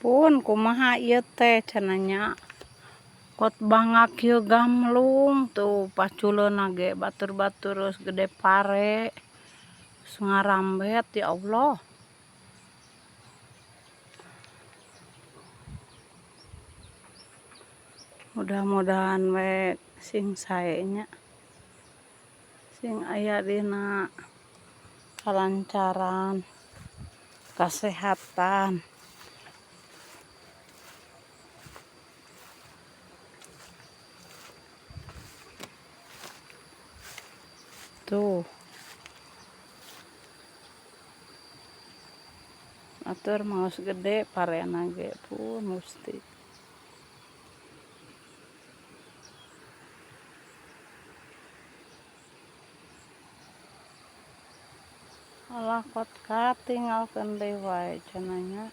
Pun kumaha ieu teh cenah nya. Kot bangga kieu gamlung tuh paculeuna ge batur-batur geus gede pare. Geus ngarambet ya Allah. Mudah-mudahan we sing sae nya. Sing aya dina kalancaran, kasehatan. Tuh. Atur maos gede parena ge pun musti. Alah kot katinggalkeun deui wae cenah nya.